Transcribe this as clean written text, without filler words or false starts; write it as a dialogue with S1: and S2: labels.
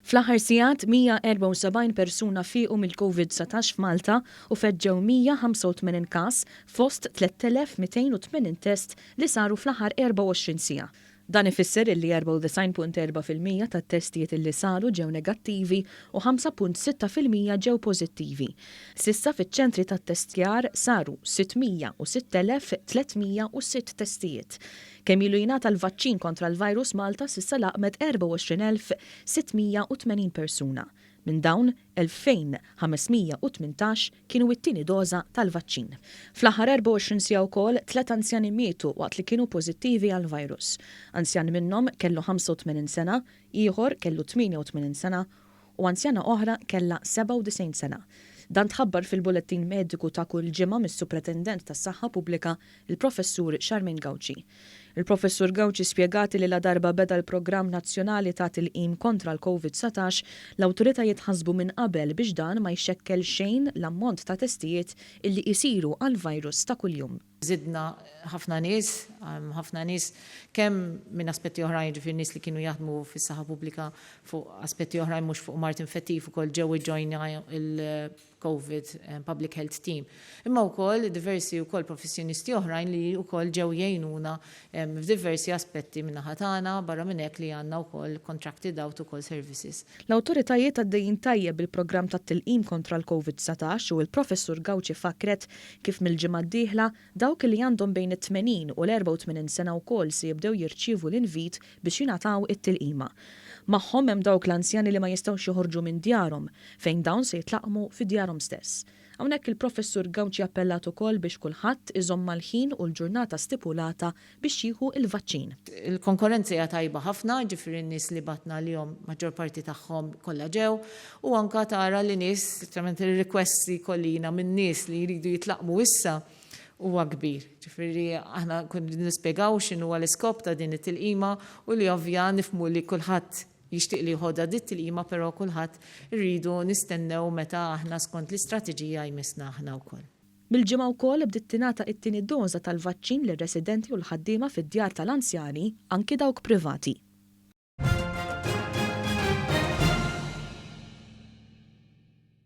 S1: Fl-aħħar sigħat, 174 persuna fiequ mill-Covid-19 f'Malta u feġġew 185 każ fost 3,280 test li saru fl-aħħar 24 siegħa. Dan ifisser illi 94.4% tat-testijiet illi saru ġew negattivi u 5.6% ġew pożittivi. S'issa fiċ-ċentri tat-testjar saru 606,306 testijiet. Kemm ilu jingħata l-vaċċin kontra l-virus Malta s'issa laqmet 24,680 persuna. Minn dawn, 2,518 kienu it-tieni doża tal-vaċċin. Fl-aħħar 24 siegħa wkoll, tliet anzjani mietu waqt li kienu pożittivi għall-virus. Anzjan minnhom kellu 85 sena, ieħor kellu 88 sena u anzjana oħra kellha 97 sena. Dan tħabbar fil-bulettin mediku ta' kull ġimgħa mis-Supretendent tas-Saħħa Pubblika, il-Professur Charmaine Gauci. Il-Professur Gauci spjegat li ladarba beda l-programm nazzjonali ta' tilqim kontra l-Covid-19, l-awtoritajiet ħasbu minn qabel biex dan ma jxekkel xejn l-ammont ta' testijiet illi jsiru għall-virus ta' kuljum.
S2: Żidna ħafna nies, ħafna nies kemm minn aspetti oħrajn, jiġifieri nies li kienu jaħdmu fis-saħħa pubblika fuq aspetti oħrajn mhux fuq mard infettiv ukoll ġew iġġojnjaw il-Covid Public Health Team. Imma wkoll diversi wkoll professjonisti oħrajn li wkoll ġew jgħinuna f'diversi aspetti min-naħa tagħna, barra minn hekk li għandna wkoll contracted out ukoll services.
S1: L-awtoritajiet għaddejjin tajjeb bil-programm tat-tilqim kontra l-Covid 19 u l-Professur Gauci fakkret kif mill-ġimgħa d-dieħla, dawk li għandhom bejn it-80 u l-84 sena wkoll se jibdew jirċievu l-invit biex jingħataw it-tilqima. Magħhom hemm dawk l-anzjani li ma jistgħux joħorġu minn djarhom, fejn dawn se jitlaqqmu fi djarhom stess. Hawnhekk il-Professur Gauci appellat ukoll biex kulħadd iżomm mal-ħin u l-ġurnata stipulata biex jieħu l-vaċċin.
S2: Il-konkorrenza hija tajba ħafna, jiġifieri n-nies li bgħatna għalihom maġġor parti tagħhom kollha ġew u anke tara li nies, literalment ir-requests li jkolli jiena minn nies li jridu jitlaqqmu issa huwa kbir. Jiġifieri aħna nkunu nispjegaw x'inhuwa l-iskop ta' din it-tilqima u li ovvja nifhmu li kulħadd jixtieq li jħodha dit-tilqima però kulħadd irridu nistennew meta aħna skont l-istrateġija jmissna aħna wkoll.
S1: Mill-Ġimgħa wkoll bdiet tingħata t-tieni doża tal-vaċċin lir-residenti u l-ħaddiema fid-djar tal-anzjani, anki dawk privati.